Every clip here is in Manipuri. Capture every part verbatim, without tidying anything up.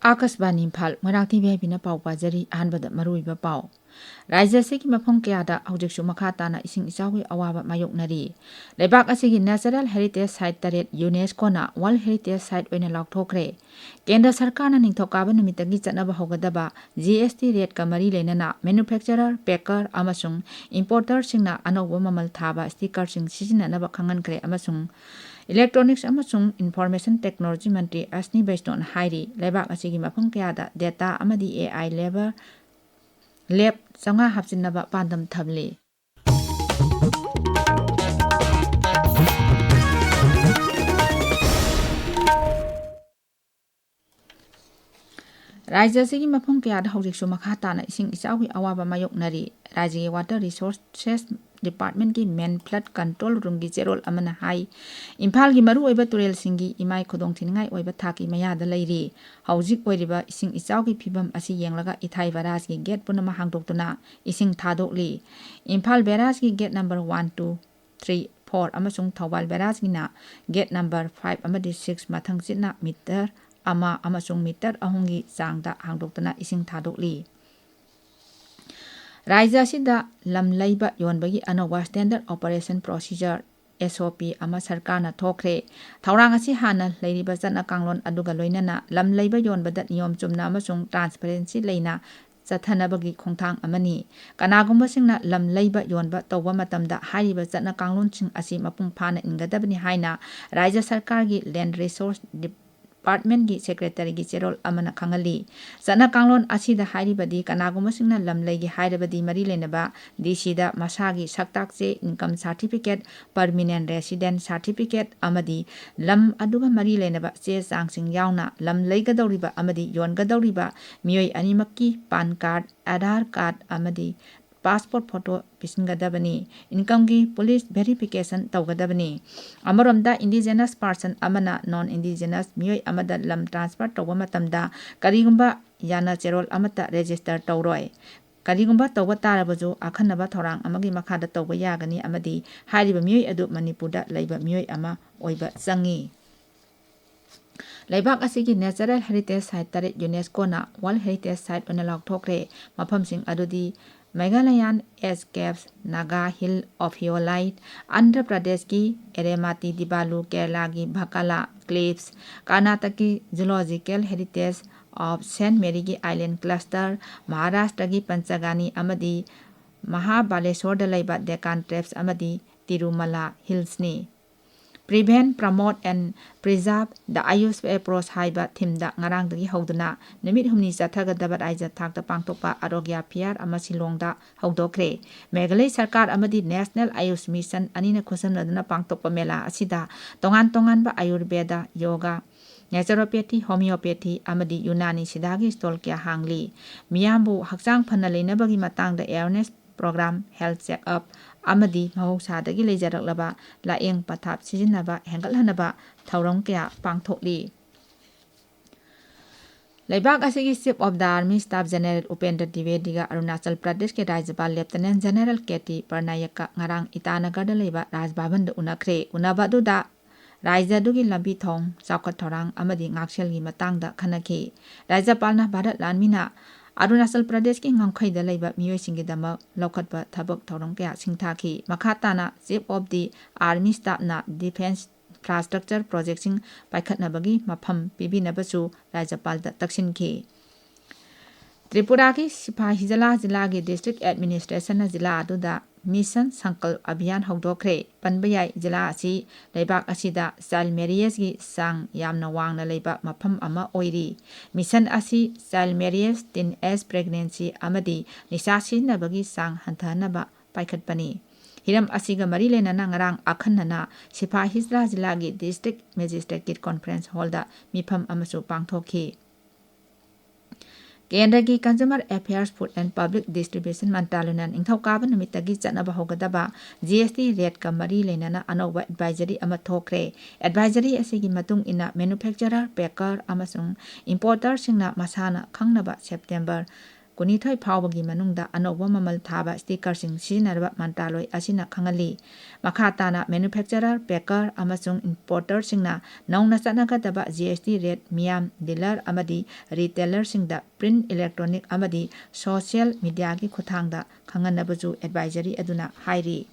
ꯑꯥꯀꯥꯁꯕꯥꯅꯤ ꯏꯝꯐꯥꯜ, ꯃꯣꯏꯔꯥꯡꯊꯦꯝ ꯚꯤꯑꯥꯏꯄꯤꯅ ꯄꯥꯎ ꯄꯥꯖꯔꯤ꯫ ꯑꯍꯥꯟꯕꯗ ꯃꯔꯨꯑꯣꯏꯕ ꯄꯥꯎ꯫ ꯔꯥꯖ꯭ꯌ ꯑꯁꯤꯒꯤ ꯃꯐꯝ ꯀꯌꯥꯗ ꯍꯧꯖꯤꯛꯁꯨ ꯃꯈꯥ ꯇꯥꯅ ꯏꯁꯤꯡ ꯏꯆꯥꯎꯒꯤ ꯑꯋꯥꯕ ꯃꯥꯌꯣꯛꯅꯔꯤ꯫ ꯂꯩꯕꯥꯛ ꯑꯁꯤꯒꯤ Natural Heritage Site ꯇꯔꯦꯠ UNESCOꯅ World Heritage Site ꯑꯣꯏꯅ ꯂꯥꯎꯊꯣꯛꯈ꯭ꯔꯦ꯫ ꯀꯦꯟꯗ꯭ꯔ ꯁꯔꯀꯥꯔꯅ ꯅꯤꯡꯊꯧꯀꯥꯕ ꯅꯨꯃꯤꯠꯇꯒꯤ ꯆꯠꯅꯕ ꯍꯧꯒꯗꯕ GST rateꯀ ꯃꯔꯤ ꯂꯩꯅꯅ manufacturer, packer ꯑꯃꯁꯨꯡ importerꯁꯤꯡꯅ ꯑꯅꯧꯕ ꯃꯃꯜ ꯊꯥꯕ stickerꯁꯤꯡ ꯁꯤꯖꯤꯟꯅꯅꯕ ꯈꯪꯍꯟꯈ꯭ꯔꯦ ꯑꯃꯁꯨꯡ Electronics ꯑꯃꯁꯨꯡ Information Technology ꯃꯟꯇ꯭ꯔꯤ ꯑꯁꯅꯤ ꯕꯩꯁꯅꯣꯅ ꯍꯥꯏꯔꯤ, ꯂꯩꯕꯥꯛ ꯑꯁꯤꯒꯤ ꯃꯐꯝ ꯀꯌꯥꯗ data ꯑꯃꯗꯤ AI labor, lab ꯆꯥꯝꯃꯉꯥ ꯍꯥꯞꯆꯤꯟꯅꯕ ꯄꯥꯟꯗꯝ ꯊꯝꯂꯤ꯫ ꯔꯥꯖ꯭ꯌ ꯑꯁꯤꯒꯤ ꯃꯐꯝ ꯀꯌꯥꯗ ꯍꯧꯖꯤꯛꯁꯨ ꯃꯈꯥ ꯇꯥꯅ ꯏꯁꯤꯡ ꯏꯆꯥꯎꯒꯤ ꯑꯋꯥꯕ ꯃꯥꯌꯣꯛꯅꯔꯤ꯫ ꯔꯥꯖ꯭ꯌꯒꯤ Water Resources Departmentꯀꯤ Main Flood Control Roomꯒꯤ ꯆꯦꯔꯣꯜ ꯑꯃꯅ ꯍꯥꯏ, ꯏꯝꯐꯥꯜꯒꯤ ꯃꯔꯨꯑꯣꯏꯕ ꯇꯨꯔꯦꯜꯁꯤꯡꯒꯤ ꯏꯃꯥꯏ ꯈꯨꯗꯣꯡ ꯊꯤꯅꯤꯡꯉꯥꯏ ꯑꯣꯏꯕ ꯊꯥꯛꯀꯤ ꯃꯌꯥꯗ ꯂꯩꯔꯤ꯫ ꯍꯧꯖꯤꯛ ꯑꯣꯏꯔꯤꯕ ꯏꯁꯤꯡ ꯏꯆꯥꯎꯒꯤ ꯐꯤꯕꯝ ꯑꯁꯤ ꯌꯦꯡꯂꯒ ꯏꯊꯥꯏ ꯕꯔꯥꯖꯒꯤ gate ꯄꯨꯝꯅꯃꯛ ꯍꯥꯡꯗꯣꯛꯇꯨꯅ ꯏꯁꯤꯡ ꯊꯥꯗꯣꯛꯂꯤ꯫ Imphal ꯕꯦꯔꯥꯖꯒꯤ gate number one, two, three, four ꯑꯃꯁꯨꯡ ꯊꯧꯕꯥꯜ ꯕꯦꯔꯥꯖꯀꯤꯅ gate number five ꯑꯃꯗꯤ six ꯃꯊꯪ ꯆꯤꯠꯅ meter ꯑꯃ ꯑꯃꯁꯨꯡ meter ꯑꯍꯨꯝꯒꯤ ꯆꯥꯡꯗ ꯍꯥꯡꯗꯣꯛꯇꯨꯅ ꯏꯁꯤꯡ ꯊꯥꯗꯣꯛꯂꯤ꯫ ꯔꯥꯖ꯭ꯌ ꯑꯁꯤꯗ ꯂꯝ ꯂꯩꯕ ꯌꯣꯟꯕꯒꯤ ꯑꯅꯧꯕ Standard Operation Procedure, SOP, ꯑꯃ ꯁꯔꯀꯥꯔꯅ ꯊꯣꯛꯈ꯭ꯔꯦ꯫ ꯊꯧꯔꯥꯡ ꯑꯁꯤ ꯍꯥꯟꯅ ꯂꯩꯔꯤꯕ ꯆꯠꯅ ꯀꯥꯡꯂꯣꯟ ꯑꯗꯨꯒ ꯂꯣꯏꯅꯅ ꯂꯝ ꯂꯩꯕ ꯌꯣꯟꯕꯗ ꯅꯤꯌꯣꯝ ꯆꯨꯝꯅ ꯑꯃꯁꯨꯡ transparency ꯂꯩꯅ ꯆꯠꯊꯅꯕꯒꯤ ꯈꯣꯡꯊꯥꯡ ꯑꯃꯅꯤ꯫ ꯀꯅꯥꯒꯨꯝꯕꯁꯤꯡꯅ ꯂꯝ ꯂꯩꯕ ꯌꯣꯟꯕ ꯇꯧꯕ ꯃꯇꯝꯗ ꯍꯥꯏꯔꯤꯕ ꯆꯠꯅ ꯀꯥꯡꯂꯣꯟꯁꯤꯡ ꯑꯁꯤ ꯃꯄꯨꯡ ꯐꯥꯅ ꯏꯟꯒꯗꯕꯅꯤ ꯍꯥꯏꯅ ꯔꯥꯖ꯭ꯌ ꯁꯔꯀꯥꯔꯒꯤ Land Resource Departmentꯀꯤ Secretaryꯒꯤ ꯆꯦꯔꯣꯜ ꯑꯃꯅ ꯈꯪꯍꯜꯂꯤ꯫ ꯆꯠꯅ ꯀꯥꯡꯂꯣꯟ ꯑꯁꯤꯗ ꯍꯥꯏꯔꯤꯕꯗꯤ ꯀꯅꯥꯒꯨꯝꯕꯁꯤꯡꯅ ꯂꯝ ꯂꯩꯒꯦ ꯍꯥꯏꯔꯕꯗꯤ ꯃꯔꯤ ꯂꯩꯅꯕ DCꯗ ꯃꯁꯥꯒꯤ ꯁꯛꯇꯥꯛ ꯆꯦ, income certificate, permanent resident certificate ꯑꯃꯗꯤ ꯂꯝ ꯑꯗꯨꯒ ꯃꯔꯤ ꯂꯩꯅꯕ ꯆꯦ ꯆꯥꯡꯁꯤꯡ ꯌꯥꯎꯅ ꯂꯝ ꯂꯩꯒꯗꯧꯔꯤꯕ ꯑꯃꯗꯤ ꯌꯣꯟꯒꯗꯧꯔꯤꯕ ꯃꯤꯑꯣꯏ ꯑꯅꯤꯃꯛꯀꯤ PAN card, Aadhaar card ꯑꯃꯗꯤ passport photo ꯄꯤꯁꯤꯟꯒꯗꯕꯅꯤ꯫ Incomeꯒꯤ police verification ꯇꯧꯒꯗꯕꯅꯤ꯫ ꯑꯃꯔꯣꯝꯗ, indigenous person ꯑꯃꯅ non indigenous ꯃꯤꯑꯣꯏ ꯑꯃꯗ ꯂꯝ transfer ꯇꯧꯕ ꯃꯇꯝꯗ ꯀꯔꯤꯒꯨꯝꯕ ꯌꯥꯅ ꯆꯦꯔꯣꯜ ꯑꯃꯠꯇ register ꯇꯧꯔꯣꯏ꯫ ꯀꯔꯤꯒꯨꯝꯕ ꯇꯧꯕ ꯇꯥꯔꯕꯁꯨ ꯑꯈꯟꯅꯕ ꯊꯧꯔꯥꯡ ꯑꯃꯒꯤ ꯃꯈꯥꯗ ꯇꯧꯕ ꯌꯥꯒꯅꯤ ꯑꯃꯗꯤ ꯍꯥꯏꯔꯤꯕ ꯃꯤꯑꯣꯏ ꯑꯗꯨ ꯃꯅꯤꯄꯨꯔꯗ ꯂꯩꯕ ꯃꯤꯑꯣꯏ ꯑꯃ ꯑꯣꯏꯕ ꯆꯪꯏ꯫ ꯂꯩꯕꯥꯛ ꯑꯁꯤꯒꯤ natural heritage site ꯇꯔꯦꯠ UNESCOꯅ World Heritage Site ꯑꯣꯏꯅ ꯂꯥꯎꯊꯣꯛꯈ꯭ꯔꯦ꯫ ꯃꯐꯝꯁꯤꯡ ꯑꯗꯨꯗꯤ Meghalayan Ice Caves, Naga Hill Ophiolite, Andhra ꯄ꯭ꯔꯗꯦꯁꯀꯤ ꯑꯦꯔꯦꯃꯥꯇꯤ ꯗꯤꯕꯥꯂꯨ, ꯀꯦꯔꯂꯥꯒꯤ ꯚꯀꯥꯂꯥ Cliffs, ꯀꯔꯅꯥꯇꯀꯒꯤ Zoological Heritage of Saint Maryꯒꯤ Island Cluster, ꯃꯍꯥꯔꯥꯁꯇ꯭ꯔꯒꯤ ꯄꯟꯆꯒꯥꯅꯤ ꯑꯃꯗꯤ ꯃꯍꯥꯕꯥꯂꯦꯁꯣꯔꯗ ꯂꯩꯕ Deccan Traps ꯑꯃꯗꯤ ꯇꯤꯔꯨꯃꯂꯥ Hillsꯅꯤ꯫ Prevent, Promote and Preserve the Ayush Approach ꯍꯥꯏꯕ themeꯗ ꯉꯔꯥꯡꯗꯒꯤ ꯍꯧꯗꯨꯅ ꯅꯨꯃꯤꯠ ꯍꯨꯝꯅꯤ ꯆꯠꯊꯒꯗꯕ ꯔꯥꯖ꯭ꯌ ꯊꯥꯛꯇ ꯄꯥꯡꯊꯣꯛꯄ ꯑꯥꯔꯣꯒ꯭ꯌ ꯐꯤꯌꯥꯔ ꯑꯃ ꯁꯤꯂꯣꯡꯗ ꯍꯧꯗꯣꯛꯈ꯭ꯔꯦ꯫ ꯃꯦꯘꯥꯂꯌ ꯁꯔꯀꯥꯔ ꯑꯃꯗꯤ National Ayush Mission ꯑꯅꯤꯅ ꯈꯨꯠꯁꯝꯅꯗꯨꯅ ꯄꯥꯡꯊꯣꯛꯄ ꯃꯦꯂꯥ ꯑꯁꯤꯗ ꯇꯣꯉꯥꯟ ꯇꯣꯉꯥꯟꯕ ꯑꯥꯌꯨꯔꯕꯦꯗ, ꯌꯣꯒꯥ, naturopathy, homeopathy ꯑꯃꯗꯤ ꯌꯨꯅꯥꯅꯤ ꯁꯤꯗꯥꯒꯤ stall ꯀꯌꯥ ꯍꯥꯡꯂꯤ꯫ ꯃꯤꯌꯥꯝꯕꯨ ꯍꯛꯆꯥꯡ ꯐꯅ ꯂꯩꯅꯕꯒꯤ ꯃꯇꯥꯡꯗ awareness program, health check-up ꯑꯃꯗꯤ ꯃꯍꯧꯁꯥꯗꯒꯤ ꯂꯩꯖꯔꯛꯂꯕ ꯂꯥꯌꯦꯡ ꯄꯊꯥꯞ ꯁꯤꯖꯤꯟꯅꯕ ꯍꯦꯟꯒꯠꯍꯟꯅꯕ ꯊꯧꯔꯝ ꯀꯌꯥ ꯄꯥꯡꯊꯣꯛꯂꯤ꯫ ꯂꯩꯕꯥꯛ ꯑꯁꯤꯒꯤ Chief of the Army Staff General Upendra ꯗ꯭ꯋꯤꯋꯦꯗꯤꯒ Arunachal ꯄ꯭ꯔꯗꯦꯁꯀꯤ ꯔꯥꯖ꯭ꯌꯄꯥꯜ Lieutenant General ꯀꯦ ꯇꯤ ꯄꯔꯅꯥꯌꯛꯀ ꯉꯔꯥꯡ ꯏꯇꯥꯅꯒꯔꯗ ꯂꯩꯕ ꯔꯥꯖ ꯚꯕꯟꯗ ꯎꯅꯈ꯭ꯔꯦ꯫ ꯎꯅꯕ ꯑꯗꯨꯗ ꯔꯥꯖ꯭ꯌ ꯑꯗꯨꯒꯤ ꯂꯝꯕꯤ ꯊꯣꯡ, ꯆꯥꯎꯈꯠ ꯊꯧꯔꯥꯡ ꯑꯃꯗꯤ ꯉꯥꯛꯁꯦꯜꯒꯤ ꯃꯇꯥꯡꯗ ꯈꯟꯅꯈꯤ꯫ ꯔꯥꯖ꯭ꯌꯄꯥꯜꯅ ꯚꯥꯔꯠ ꯂꯥꯟꯃꯤꯅ ꯑꯔꯨꯅꯥꯆꯜ ꯄ꯭ꯔꯗꯦꯁꯀꯤ ꯉꯝꯈꯩꯗ ꯂꯩꯕ ꯃꯤꯑꯣꯏꯁꯤꯡꯒꯤꯗꯃꯛ ꯂꯧꯈꯠꯄ ꯊꯕꯛ ꯊꯧꯔꯝ ꯀꯌꯥ ꯁꯤꯡꯊꯥꯈꯤ꯫ ꯃꯈꯥ ꯇꯥꯅ Chief of the Army Staffꯅ defence infrastructure projectꯁꯤꯡ ꯄꯥꯏꯈꯠꯅꯕꯒꯤ ꯃꯐꯝ ꯄꯤꯕꯤꯅꯕꯁꯨ ꯔꯥꯖ꯭ꯌꯄꯥꯜꯗ ꯇꯛꯁꯤꯟꯈꯤ꯫ ꯇ꯭ꯔꯤꯄꯨꯔꯥꯒꯤ ꯁꯤꯄꯥꯍꯤꯖꯂꯥ ꯖꯤꯂꯥꯒꯤ district administrationꯅ ꯖꯤꯂꯥ ꯑꯗꯨꯗ Mission Sankalp Abhiyan ꯍꯧꯗꯣꯛꯈ꯭ꯔꯦ꯫ ꯄꯟꯕ ꯌꯥꯏ, ꯖꯤꯂꯥ ꯑꯁꯤ ꯂꯩꯕꯥꯛ ꯑꯁꯤꯗ child marriageꯒꯤ ꯆꯥꯡ ꯌꯥꯝꯅ ꯋꯥꯡꯅ ꯂꯩꯕ ꯃꯐꯝ ꯑꯃ ꯑꯣꯏꯔꯤ꯫ Mission ꯑꯁꯤ child marriage, teen age pregnancy ꯑꯃꯗꯤ ꯅꯤꯁꯥ ꯁꯤꯖꯤꯟꯅꯕꯒꯤ ꯆꯥꯡ ꯍꯟꯊꯍꯟꯅꯕ ꯄꯥꯏꯈꯠꯄꯅꯤ꯫ ꯍꯤꯔꯝ ꯑꯁꯤꯒ ꯃꯔꯤ ꯂꯩꯅꯅ ꯉꯔꯥꯡ ꯑꯈꯟꯅꯅ ꯁꯤꯄꯥꯍꯤꯖꯂꯥ ꯖꯤꯂꯥꯒꯤ district magistrateꯀꯤ conference hallꯗ ꯃꯤꯐꯝ ꯑꯃꯁꯨ ꯄꯥꯡꯊꯣꯛꯈꯤ꯫ ꯀꯦꯟꯗ꯭ꯔꯒꯤ Consumer Affairs, Food and Public Distribution ꯃꯟꯇ꯭ꯔꯥꯂꯌꯅ ꯅꯤꯡꯊꯧꯀꯥꯕ ꯅꯨꯃꯤꯠꯇꯒꯤ ꯆꯠꯅꯕ ꯍꯧꯒꯗꯕ GST rateꯀ ꯃꯔꯤ ꯂꯩꯅꯅ ꯑꯅꯧꯕ advisory ꯑꯃ ꯊꯣꯛꯈ꯭ꯔꯦ꯫ Advisory ꯑꯁꯤꯒꯤ ꯃꯇꯨꯡ ꯏꯟꯅ manufacturer, packer ꯑꯃꯁꯨꯡ importerꯁꯤꯡꯅ ꯃꯁꯥꯅ ꯈꯪꯅꯕ September ꯀꯨꯟꯅꯤꯊꯣꯏ ꯐꯥꯎꯕꯒꯤ ꯃꯅꯨꯡꯗ ꯑꯅꯧꯕ ꯃꯃꯜ ꯊꯥꯕ ꯁ꯭ꯇꯤꯀꯔꯁꯤꯡ ꯁꯤꯖꯤꯟꯅꯅꯕ ꯃꯟꯇ꯭ꯔꯥꯂꯣꯏ ꯑꯁꯤꯅ ꯈꯪꯍꯜꯂꯤ꯫ ꯃꯈꯥ ꯇꯥꯅ ꯃꯦꯅꯨꯐꯦꯛꯆꯔꯔ, ꯄꯦꯀꯔ ꯑꯃꯁꯨꯡ ꯏꯝꯄꯣꯔꯇꯔꯁꯤꯡꯅ ꯅꯧꯅ ꯆꯠꯅꯒꯗꯕ ꯖꯤ ꯑꯦꯁ ꯇꯤ ꯔꯦꯠ ꯃꯤꯌꯥꯝ, ꯗꯤꯂꯔ ꯑꯃꯗꯤ ꯔꯤꯇꯦꯂꯔꯁꯤꯡꯗ ꯄ꯭ꯔꯤꯟꯠ, ꯏꯂꯦꯛꯇ꯭ꯔꯣꯅꯤꯛ ꯑꯃꯗꯤ ꯁꯣꯁꯤꯌꯦꯜ ꯃꯤꯗꯤꯌꯥꯒꯤ ꯈꯨꯠꯊꯥꯡꯗ ꯈꯪꯍꯟꯅꯕꯁꯨ ꯑꯦꯗꯚꯥꯏꯖꯔꯤ ꯑꯗꯨꯅ ꯍꯥꯏꯔꯤ꯫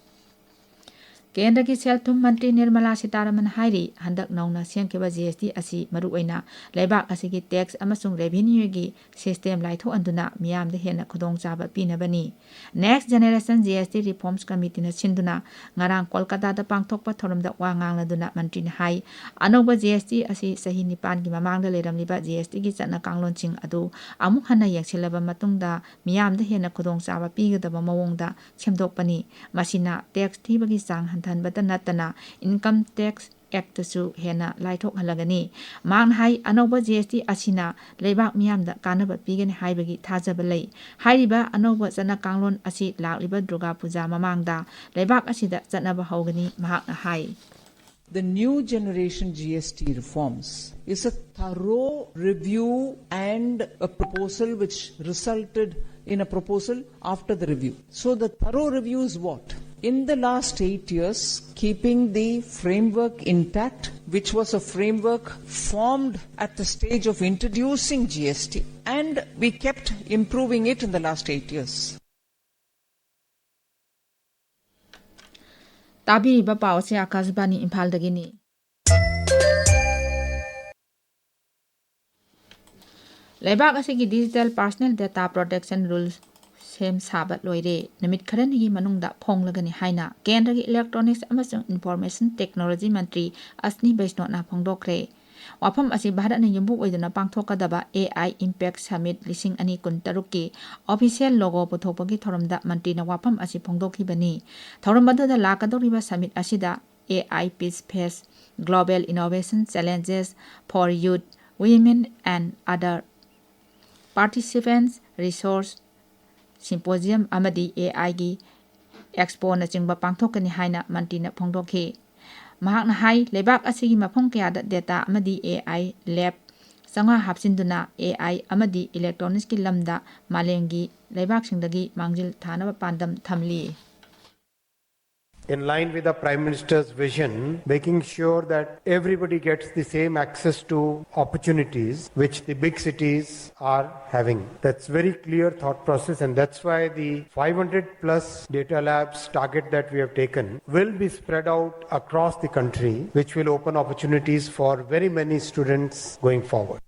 ꯀꯦꯟꯗ꯭ꯔꯒꯤ ꯁꯦꯜ ꯊꯨꯝ ꯃꯟꯇ꯭ꯔꯤ ꯅꯤꯔꯃꯂꯥ ꯁꯤꯇꯥꯔꯥꯃꯟ ꯍꯥꯏꯔꯤ, ꯍꯟꯗꯛ ꯅꯧꯅ ꯁꯦꯝꯈꯤꯕ ꯖꯤ ꯑꯦꯁ ꯇꯤ ꯑꯁꯤ ꯃꯔꯨꯑꯣꯏꯅ ꯂꯩꯕꯥꯛ ꯑꯁꯤꯒꯤ ꯇꯦꯛꯁ ꯑꯃꯁꯨꯡ ꯔꯦꯚꯤꯅ꯭ꯌꯨꯒꯤ ꯁꯤꯁꯇꯦꯝ ꯂꯥꯏꯊꯣꯛꯍꯟꯗꯨꯅ ꯃꯤꯌꯥꯝꯗ ꯍꯦꯟꯅ ꯈꯨꯗꯣꯡꯆꯥꯕ ꯄꯤꯅꯕꯅꯤ꯫ Next Generation G S T Reforms Committeeꯅ ꯁꯤꯟꯗꯨꯅ ꯉꯔꯥꯡ ꯀꯣꯜꯀꯇꯥꯗ ꯄꯥꯡꯊꯣꯛꯄ ꯊꯧꯔꯝꯗ ꯋꯥ ꯉꯥꯡꯂꯗꯨꯅ ꯃꯟꯇ꯭ꯔꯤꯅ ꯍꯥꯏ, ꯑꯅꯧꯕ ꯖꯤ ꯑꯦꯁ ꯇꯤ ꯑꯁꯤ ꯆꯍꯤ ꯅꯤꯄꯥꯟꯒꯤ ꯃꯃꯥꯡꯗ ꯂꯩꯔꯝꯂꯤꯕ ꯖꯤ ꯑꯦꯁ ꯇꯤꯒꯤ ꯆꯠꯅ ꯀꯥꯡꯂꯣꯟꯁꯤꯡ ꯑꯗꯨ ꯑꯃꯨꯛ ꯍꯟꯅ ꯌꯦꯡꯁꯤꯜꯂꯕ ꯃꯇꯨꯡꯗ ꯃꯤꯌꯥꯝꯗ ꯍꯦꯟꯅ ꯈꯨꯗꯣꯡꯆꯥꯕ ꯄꯤꯒꯗꯕ ꯃꯑꯣꯡꯗ ꯁꯦꯝꯗꯣꯛꯄꯅꯤ꯫ ꯃꯁꯤꯅ ꯇꯦꯛꯁ ꯊꯤꯕꯒꯤ ꯆꯥꯡ ꯍꯟꯊꯍꯟꯕꯇ ꯅꯠꯇꯅ ꯏꯟꯀꯝ ꯇꯦꯛꯁ ꯑꯦꯛꯇꯁꯨ ꯍꯦꯟꯅ ꯂꯥꯏꯊꯣꯛꯍꯜꯂꯒꯅꯤ꯫ ꯃꯍꯥꯛꯅ ꯍꯥꯏ, ꯑꯅꯧꯕ ꯖꯤ ꯑꯦꯁ ꯇꯤ ꯑꯁꯤꯅ ꯂꯩꯕꯥꯛ ꯃꯤꯌꯥꯝꯗ ꯀꯥꯟꯅꯕ ꯄꯤꯒꯅꯤ ꯍꯥꯏꯕꯒꯤ ꯊꯥꯖꯕ ꯂꯩ꯫ ꯍꯥꯏꯔꯤꯕ ꯑꯅꯧꯕ ꯆꯠꯅ ꯀꯥꯡꯂꯣꯟ ꯑꯁꯤ ꯂꯥꯛꯂꯤꯕ ꯗꯨꯔꯒꯥ ꯄꯨꯖꯥ ꯃꯃꯥꯡꯗ ꯂꯩꯕꯥꯛ ꯑꯁꯤꯗ ꯆꯠꯅꯕ ꯍꯧꯒꯅꯤ, ꯃꯍꯥꯛꯅ ꯍꯥꯏ꯫ The new generation G S T reforms is a thorough review and a proposal which resulted in a proposal after the review. So the thorough review is what? In the last eight years, keeping the framework intact, which was a framework formed at the stage of introducing G S T, and we kept improving it in the last eight years. ꯇꯥꯕꯤꯔꯤꯕ ꯄꯥꯎ ꯑꯁꯤ ꯑꯥꯀꯥꯁꯕꯥꯅꯤ ꯏꯝꯐꯥꯜꯗꯒꯤꯅꯤ꯫ ꯂꯩꯕꯥꯛ ꯑꯁꯤꯒꯤ Digital Personal Data Protection Rules ꯁꯦꯝ ꯁꯥꯕ ꯂꯣꯏꯔꯦ꯫ ꯅꯨꯃꯤꯠ ꯈꯔꯅꯤꯒꯤ ꯃꯅꯨꯡꯗ ꯐꯣꯡꯂꯒꯅꯤ ꯍꯥꯏꯅ ꯀꯦꯟꯗ꯭ꯔꯒꯤ Electronics ꯑꯃꯁꯨꯡ Information Technology ꯃꯟꯇ꯭ꯔꯤ ꯑꯁꯅꯤ ꯕꯩꯁꯅꯣꯠꯅ ꯐꯣꯡꯗꯣꯛꯈ꯭ꯔꯦ꯫ ꯋꯥꯐꯝ ꯑꯁꯤ ꯚꯥꯔꯠꯅ ꯌꯨꯝꯕꯨ ꯑꯣꯏꯗꯨꯅ ꯄꯥꯡꯊꯣꯛꯀꯗꯕ A I Impact Summit ꯂꯤꯁꯤꯡ ꯑꯅꯤ ꯀꯨꯟꯇꯔꯨꯛꯀꯤ official logo ꯄꯨꯊꯣꯛꯄꯒꯤ ꯊꯧꯔꯝꯗ ꯃꯟꯇ꯭ꯔꯤꯅ ꯋꯥꯐꯝ ꯑꯁꯤ ꯐꯣꯡꯗꯣꯛꯈꯤꯕꯅꯤ꯫ ꯊꯧꯔꯝ ꯑꯗꯨꯗ ꯂꯥꯛꯀꯗꯧꯔꯤꯕ summit ꯑꯁꯤꯗ A I Peace Phase, Global Innovation Challenges for Youth, Women and Other Participants Resource Symposium ꯑꯃꯗꯤ A Iꯒꯤ Expoꯅꯆꯤꯡꯕ ꯄꯥꯡꯊꯣꯛꯀꯅꯤ ꯍꯥꯏꯅ ꯃꯟꯇ꯭ꯔꯤꯅ ꯐꯣꯡꯗꯣꯛꯈꯤ꯫ ꯃꯍꯥꯛꯅ ꯍꯥꯏ, ꯂꯩꯕꯥꯛ ꯑꯁꯤꯒꯤ ꯃꯐꯝ ꯀꯌꯥꯗ data ꯑꯃꯗꯤ A I lab ꯆꯥꯝꯃꯉꯥ ꯍꯥꯞꯆꯤꯟꯗꯨꯅ ꯑꯦ ꯑꯥꯏ ꯑꯃꯗꯤ ꯏꯂꯦꯛꯇ꯭ꯔꯣꯅꯤꯛꯁꯀꯤ ꯂꯝꯗ ꯃꯥꯂꯦꯝꯒꯤ ꯂꯩꯕꯥꯛꯁꯤꯡꯗꯒꯤ ꯃꯥꯡꯖꯤꯜ ꯊꯥꯅꯕ ꯄꯥꯟꯗꯝ ꯊꯝꯂꯤ꯫ In line with the Prime Minister's vision, making sure that everybody gets the same access to opportunities which the big cities are having. That's very clear thought process, and that's why the five hundred plus data labs target that we have taken will be spread out across the country, which will open opportunities for very many students going forward.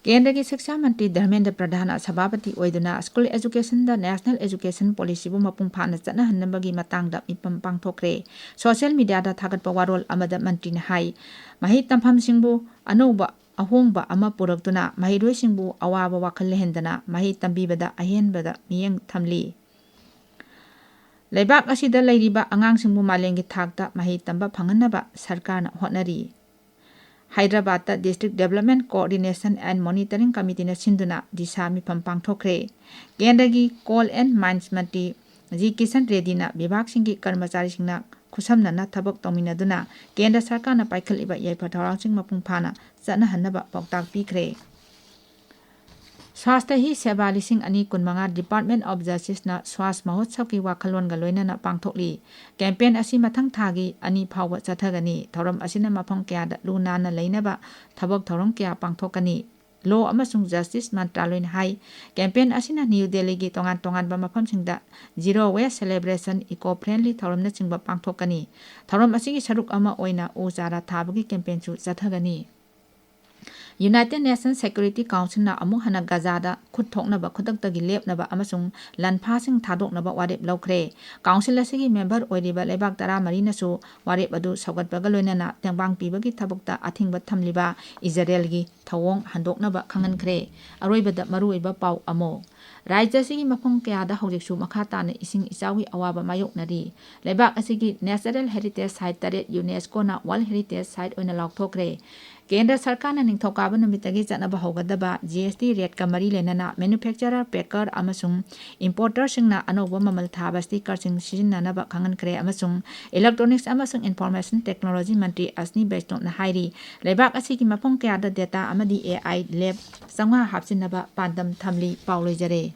ꯀꯦꯟꯗ꯭ꯔꯒꯤ ꯁꯤꯛꯁꯥ ꯃꯟꯇ꯭ꯔꯤ ꯙꯔꯃꯦꯟꯗ꯭ꯔ ꯄ꯭ꯔꯙꯥꯟꯅ ꯁꯚꯥꯄꯇꯤ ꯑꯣꯏꯗꯨꯅ ꯁ꯭ꯀꯨꯜ ꯑꯦꯖꯨꯀꯦꯁꯟꯗ ꯅꯦꯁꯅꯦꯜ ꯑꯦꯖꯨꯀꯦꯁꯟ ꯄꯣꯂꯤꯁꯤꯕꯨ ꯃꯄꯨꯡ ꯐꯥꯅ ꯆꯠꯅꯍꯟꯅꯕꯒꯤ ꯃꯇꯥꯡꯗ ꯃꯤꯐꯝ ꯄꯥꯡꯊꯣꯛꯈ꯭ꯔꯦ꯫ ꯁꯣꯁꯤꯌꯦꯜ ꯃꯤꯗꯤꯌꯥꯗ ꯊꯥꯒꯠꯄ ꯋꯥꯔꯣꯜ ꯑꯃꯗ ꯃꯟꯇ꯭ꯔꯤꯅ ꯍꯥꯏ, ꯃꯍꯩ ꯇꯝꯐꯝꯁꯤꯡꯕꯨ ꯑꯅꯧꯕ ꯑꯍꯣꯡꯕ ꯑꯃ ꯄꯨꯔꯛꯇꯨꯅ ꯃꯍꯩꯔꯣꯏꯁꯤꯡꯕꯨ ꯑꯋꯥꯕ ꯋꯥꯈꯜ ꯂꯩꯍꯟꯗꯅ ꯃꯍꯩ ꯇꯝꯕꯤꯕꯗ ꯑꯍꯦꯟꯕꯗ ꯃꯤꯠꯌꯦꯡ ꯊꯝꯂꯤ꯫ ꯂꯩꯕꯥꯛ ꯑꯁꯤꯗ ꯂꯩꯔꯤꯕ ꯑꯉꯥꯡꯁꯤꯡꯕꯨ ꯃꯥꯂꯦꯝꯒꯤ ꯊꯥꯛꯇ ꯃꯍꯩ ꯇꯝꯕ ꯐꯪꯍꯟꯅꯕ ꯁꯔꯀꯥꯔꯅ ꯍꯣꯠꯅꯔꯤ꯫ ꯍꯥꯏꯗ꯭ꯔꯕꯥꯗꯇ District Development Coordination and Monitoring Committeeꯅ ꯁꯤꯟꯗꯨꯅ ꯗꯤꯁꯥ ꯃꯤꯐꯝ ꯄꯥꯡꯊꯣꯛꯈ꯭ꯔꯦ꯫ ꯀꯦꯟꯗ꯭ꯔꯒꯤ Coal and Mines Mantri G Kisan ꯔꯦꯗꯤꯅ ꯕꯤꯚꯥꯒꯁꯤꯡꯒꯤ ꯀꯔꯃꯆꯥꯔꯤꯁꯤꯡꯅ ꯈꯨꯠꯁꯝꯅꯅ ꯊꯕꯛ ꯇꯧꯃꯤꯟꯅꯗꯨꯅ ꯀꯦꯟꯗ꯭ꯔ ꯁꯔꯀꯥꯔꯅ ꯄꯥꯏꯈꯠꯂꯤꯕ ꯌꯥꯏꯐ ꯊꯧꯔꯥꯡꯁꯤꯡ ꯃꯄꯨꯡ ꯐꯥꯅ ꯆꯠꯅꯍꯟꯅꯕ ꯄꯥꯎꯇꯥꯛ ꯄꯤꯈ꯭ꯔꯦ꯫ ꯁ꯭ꯋꯥꯁꯊ ꯍꯤ ꯁꯦꯕꯥ ꯂꯤꯁꯤꯡ ꯑꯅꯤ ꯀꯨꯟꯃꯉꯥ Department of Justiceꯅ ꯁ꯭ꯋꯥꯁ ꯃꯍꯣꯠꯁꯕꯀꯤ ꯋꯥꯈꯜꯂꯣꯟꯒ ꯂꯣꯏꯅꯅ ꯄꯥꯡꯊꯣꯛꯂꯤ꯫ ꯀꯦꯝꯄꯦꯟ ꯑꯁꯤ ꯃꯊꯪ ꯊꯥꯒꯤ ꯑꯅꯤ ꯐꯥꯎꯕ ꯆꯠꯊꯒꯅꯤ꯫ ꯊꯧꯔꯝ ꯑꯁꯤꯅ ꯃꯐꯝ ꯀꯌꯥꯗ ꯂꯨ ꯅꯥꯟꯅ ꯂꯩꯅꯕ ꯊꯕꯛ ꯊꯧꯔꯝ ꯀꯌꯥ ꯄꯥꯡꯊꯣꯛꯀꯅꯤ꯫ Law ꯑꯃꯁꯨꯡ Justice ꯃꯟꯇ꯭ꯔꯥꯂꯣꯏꯅ ꯍꯥꯏ, ꯀꯦꯝꯄꯦꯟ ꯑꯁꯤꯅ ꯅ꯭ꯌꯨ ꯗꯦꯜꯂꯤꯒꯤ ꯇꯣꯉꯥꯟ ꯇꯣꯉꯥꯟꯕ ꯃꯐꯝꯁꯤꯡꯗ Zero Waste Celebration, Eco Friendly ꯊꯧꯔꯝꯅꯆꯤꯡꯕ ꯄꯥꯡꯊꯣꯛꯀꯅꯤ꯫ ꯊꯧꯔꯝ ꯑꯁꯤꯒꯤ ꯁꯔꯨꯛ ꯑꯃ ꯑꯣꯏꯅ ꯎ ꯆꯥꯔꯥ ꯊꯥꯕꯒꯤ ꯀꯦꯝꯄꯦꯟꯁꯨ ꯆꯠꯊꯒꯅꯤ꯫ United Nations Security Councilꯅ ꯑꯃꯨꯛ ꯍꯟꯅ ꯒꯖꯥꯗ ꯈꯨꯠ ꯊꯣꯛꯅꯕ ꯈꯨꯗꯛꯇꯒꯤ ꯂꯦꯞꯅꯕ ꯑꯃꯁꯨꯡ ꯂꯥꯟꯐꯥꯁꯤꯡ ꯊꯥꯗꯣꯛꯅꯕ ꯋꯥꯔꯦꯞ ꯂꯧꯈ꯭ꯔꯦ꯫ ꯀꯥꯎꯟꯁꯤꯜ ꯑꯁꯤꯒꯤ ꯃꯦꯝꯕꯔ ꯑꯣꯏꯔꯤꯕ ꯂꯩꯕꯥꯛ ꯇꯔꯥꯃꯔꯤꯅꯁꯨ ꯋꯥꯔꯦꯞ ꯑꯗꯨ ꯁꯧꯒꯠꯄꯒ ꯂꯣꯏꯅꯅ ꯇꯦꯡꯕꯥꯡ ꯄꯤꯕꯒꯤ ꯊꯕꯛꯇ ꯑꯊꯤꯡꯕ ꯊꯝꯂꯤꯕ ꯏꯖꯔꯦꯜꯒꯤ ꯊꯧꯑꯣꯡ ꯍꯟꯗꯣꯛꯅꯕ ꯈꯪꯍꯟꯈ꯭ꯔꯦ꯫ ꯑꯔꯣꯏꯕꯗ ꯃꯔꯨꯑꯣꯏꯕ ꯄꯥꯎ ꯑꯃ꯫ ꯔꯥꯖ꯭ꯌ ꯑꯁꯤꯒꯤ ꯃꯐꯝ ꯀꯌꯥꯗ ꯍꯧꯖꯤꯛꯁꯨ ꯃꯈꯥ ꯇꯥꯅ ꯏꯁꯤꯡ ꯏꯆꯥꯎꯒꯤ ꯑꯋꯥꯕ ꯃꯥꯌꯣꯛꯅꯔꯤ꯫ ꯂꯩꯕꯥꯛ ꯑꯁꯤꯒꯤ natural heritage site ꯇꯔꯦꯠ UNESCOꯅ World Heritage Site ꯑꯣꯏꯅ ꯂꯥꯎꯊꯣꯛꯈ꯭ꯔꯦ꯫ ꯀꯦꯟꯗ꯭ꯔ ꯁꯔꯀꯥꯔꯅ ꯅꯤꯡꯊꯧꯀꯥꯕ ꯅꯨꯃꯤꯠꯇꯒꯤ ꯆꯠꯅꯕ ꯍꯧꯒꯗꯕ ꯖꯤ ꯑꯦꯁ ꯇꯤ ꯔꯦꯠꯀ ꯃꯔꯤ ꯂꯩꯅꯅ ꯃꯦꯅꯨꯐꯦꯛꯆꯔꯔ, ꯄꯦꯀꯔ ꯑꯃꯁꯨꯡ ꯏꯝꯄꯣꯔꯇꯔꯁꯤꯡꯅ ꯑꯅꯧꯕ ꯃꯃꯜ ꯊꯥꯕ ꯁ꯭ꯇꯤꯀꯔꯁꯤꯡ ꯁꯤꯖꯤꯟꯅꯅꯕ ꯈꯪꯍꯟꯈ꯭ꯔꯦ ꯑꯃꯁꯨꯡ ꯏꯂꯦꯛꯇ꯭ꯔꯣꯅꯤꯛꯁ ꯑꯃꯁꯨꯡ ꯏꯟꯐꯣꯔꯃꯦꯁꯟ ꯇꯦꯛꯅꯣꯂꯣꯖꯤ ꯃꯟꯇ꯭ꯔꯤ ꯑꯁꯅꯤ ꯕꯩꯁꯅꯣꯞꯅ ꯍꯥꯏꯔꯤ, ꯂꯩꯕꯥꯛ ꯑꯁꯤꯒꯤ ꯃꯐꯝ ꯀꯌꯥꯗ ꯗꯦꯇꯥ ꯑꯃꯗꯤ ꯑꯦ ꯑꯥꯏ ꯂꯦꯕ ꯆꯥꯝꯃꯉꯥ ꯍꯥꯞꯆꯤꯟꯅꯕ ꯄꯥꯟꯗꯝ ꯊꯝꯂꯤ꯫ ꯄꯥꯎ ꯂꯣꯏꯖꯔꯦ꯫